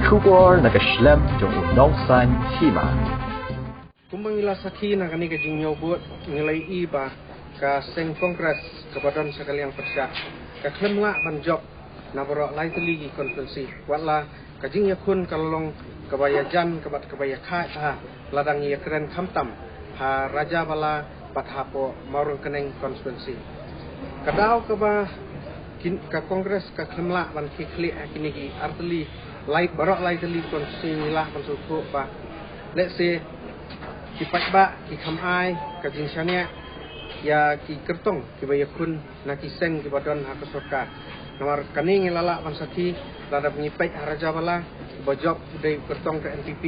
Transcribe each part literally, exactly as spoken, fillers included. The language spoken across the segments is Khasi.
Khubor na ka shlem jong u Nongsaiñ Hima. Kumba ngi la sakhi na kane ka jingñiew vote, ngi la ïohi ba ka seng Congress kaba don sha ka liang pyrshah ka khlem lah ban jop na baroh lai tylli ki constituency. Wat la ka jingïakhun ka long kaba ïajan, kaba, kaba ïakhaid ha, lada ngi ïakren khamtam ha Rajabala bad hapoh Mawryngkneng constituency. Ka daw kaba kin, ka Congress ka khlem lah ban khie khlieh ha kine ki artylli lai, baroh lai tylli constituency, ngi lah ban sngewthuh ba, let's say, ki paidbah ki kham ai ka jingshaniah ïa ki kyrtong kiba ïakhun na ki seng kiba don ha ka sorkar. Namar kane ngi la lah ban sakhi, lada ngi peit ha Rajabala, ba jop u dei u kyrtong ka NPP,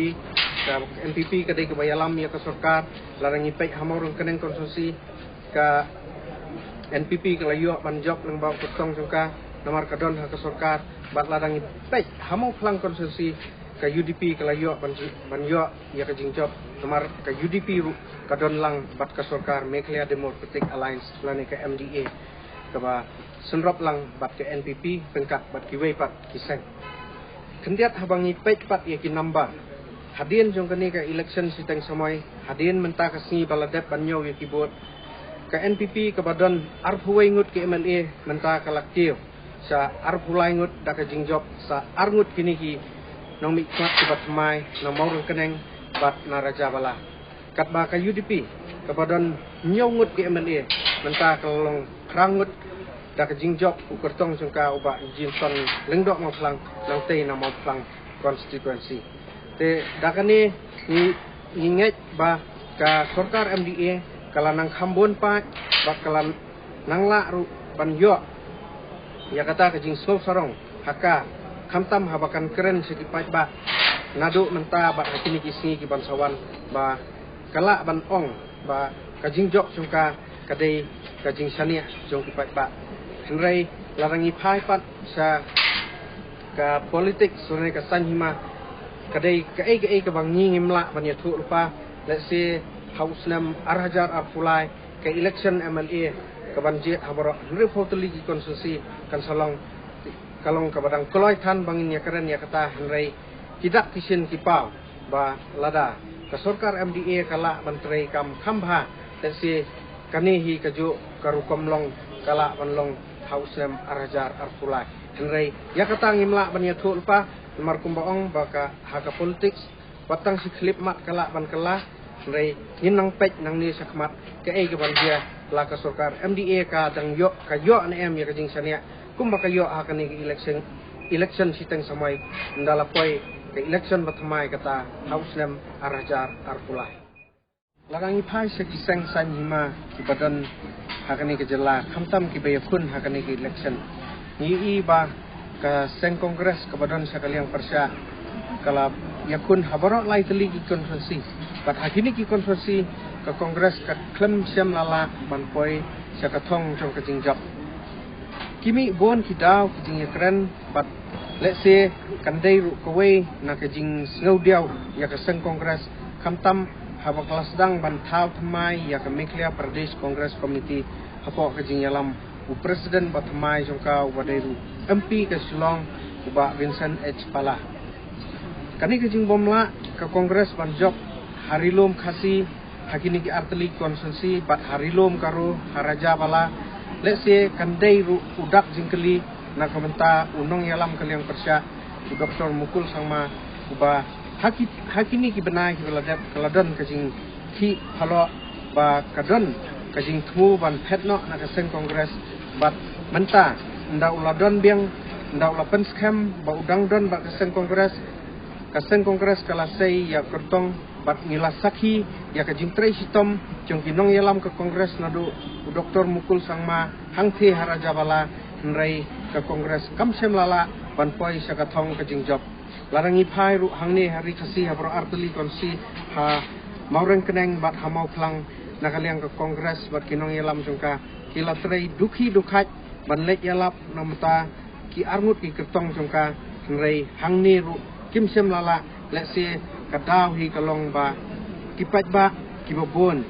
ka NPP ka dei kaba ïalam ïa ka sorkar. Lada ngi peit ha Mawryngkneng constituency, ka NPP ka la ïoh ban jop lyngba u kyrtong jong ka, namar ka don ha ka sorkar. Bad lada ngi peit ha Mawphlang constituency, ka UDP ka la ïoh ban ji-, ban ïoh ïa ka jingjop, namar ka UDP ruh ka don lang bad ka sorkar Meghalaya Democratic Alliance lane ka MDA, kaba synrop lang bad ka NPP ryngkat bad kiwei pat ki seng. Khyndiat haba ngi peit pat ïa ki number, hadien jong kane ka election shiteng samoi, hadien mynta ka sngi ba la dep ban ñiew ïa ki vote, ka NPP kaba don arphew wei ngut ki MLA mynta ka la kiew sha arphew lai ngut da ka jingjop sha ar ngut kine ki nongmihkhmat kiba thymmai na Mawryngkneng bad na Rajabala. Katba ka UDP kaba don hynñiew ngut ki MLA mynta ka la long phra ngut da ka jingjop u kyrtong jong ka u Bah Jingson Lyngdoh Mawphlang, nangtei na Mawphlang constituency. Te da kane ngi, ngi ngeit ba ka sorkar MDA ka la nang kham bun paid bad ka la nang lah ruh ban ïoh ïa kata ka jingsngew sarong ha ka, khamtam haba kan kren sha ki paidbah naduh mynta bad ha kine ki sngi ki ban sa wan, ba ka lah ban ong ba ka jingjop jong ka ka dei ka jingshaniah jong ki paidbah. Hynrei lada ngi phai pat sha ka politics lane ka saiñ hima, ka dei kaei kaei kaba ngi ngim lah ban ïathuh lypa. Let's say, ha u snem ar hajar arphew lai, ka election MLA ka ban jied ha baroh hynriewphew tylli ki constituency kan sa long, ka long kaba dang kloi than ba ngin ïakren ïa kata. Hynrei ki dak ki shin ki paw ba lada ka sorkar MDA ka lah ban treikam kham bha, let's say, kane hi kajuh ka rukom long ka lah ban long ha u snem ar hajar arphew lai. Hynrei ïa kata ngim lah ban ïathuh lypa, namar kumba ong ba ka, ha ka politics, wat tang shi khyllipmat ka lah ban kylla. Hynrei ngin nang peit nangne shakhmat kaei ka ban jia, la ka sorkar MDA ka dang ïoh, ka ïoh ne em ïa ka jingshaniah kumba ka ïoh ha kane ka election, election shiteng samoi, ynda la poi ka election ba thymmai kata ha u snem ar hajar arphew lai. Lada ngi phai sha ki seng saiñ hima kiba don ha kane ka jylla, khamtam kiba ïakhun ha kane ka election, ngi ïohi ba ka seng Congress kaba don sha ka liang pyrshah ka la ïakhun ha baroh lai tylli ki constituency. Bad ha kine ki constituency ka Congress ka khlem shym la lah ban poi sha ka thong jong ka jingjop. Ki mih bun ki daw ki jingïakren, bad let's say, kan dei ruh kawei na ka jingsngewdiaw ïa ka seng Congress, khamtam haba ka la sdang ban thaw thymmai ïa ka Meghalaya Pradesh Congress Committee hapoh ka jingïalam u President ba thymmai jong ka, uba dei ruh MP ka Shillong, u Bah Vincent H Pala. Kane ka jingbym lah ka Congress ban jop ha Ri-lum Khasi, ha kine ki artylli constituency, bad ha Ri-lum Garo, ha Rajabala, let's say, kan dei ruh u dak jingkylli na ka bynta u nongïalam ka liang pyrshah, u Doktor Mukul Sangma, uba ha ki, ha kine ki bnai kiba la dep ka la don ka jingkhih phalloh ba ka don ka jingthmu ban phet noh na ka seng Congress. Bad mynta, ynda u la don biang, ynda u la pynskhem ba u dang don bad ka seng Congress, ka seng Congress ka la sei ïa kyrtong, bad ngi la sakhi ïa ka jingtrei shitom jong ki nongïalam ka Congress naduh u Doktor Mukul Sangma hangthie ha Rajabala. Hynrei ka Congress kam shym la lah ban poi sha ka thong ka jingjop. Lada ngi phai ruh hangne ha Ri Khasi ha baroh artylli constituency, ha Mawryngkneng bad ha Mawphlang, na ka liang ka Congress bad ki nongïalam jong ka ki la trei dukhi dukhait ban leit ïalap na bynta ki arngut ki kyrtong jong ka. Hynrei hangne ruh kim shym la lah, let's say, ka daw hi ka long ba ki paidbah kiba bun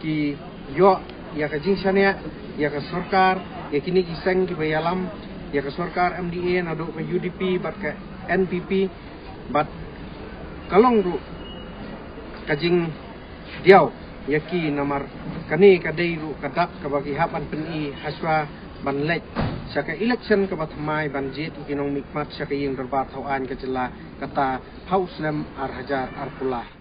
ki ïoh ïa ka jingshaniah ïa ka sorkar, ïa kine ki seng kiba ïalam ïa ka sorkar MDA naduh ka UDP bad ka NPP. Bad ka long ruh ka jingdiaw ïa ki namar kane ka dei ruh ka dak kaba ki hap ban pyni hashwa ban leit sha ka election kaba thymmai ban jied ïa ki nongmihkhmat sha ka ïing dorbar thaw aiñ ka jylla kata ha u snem ar hajar arphew lai.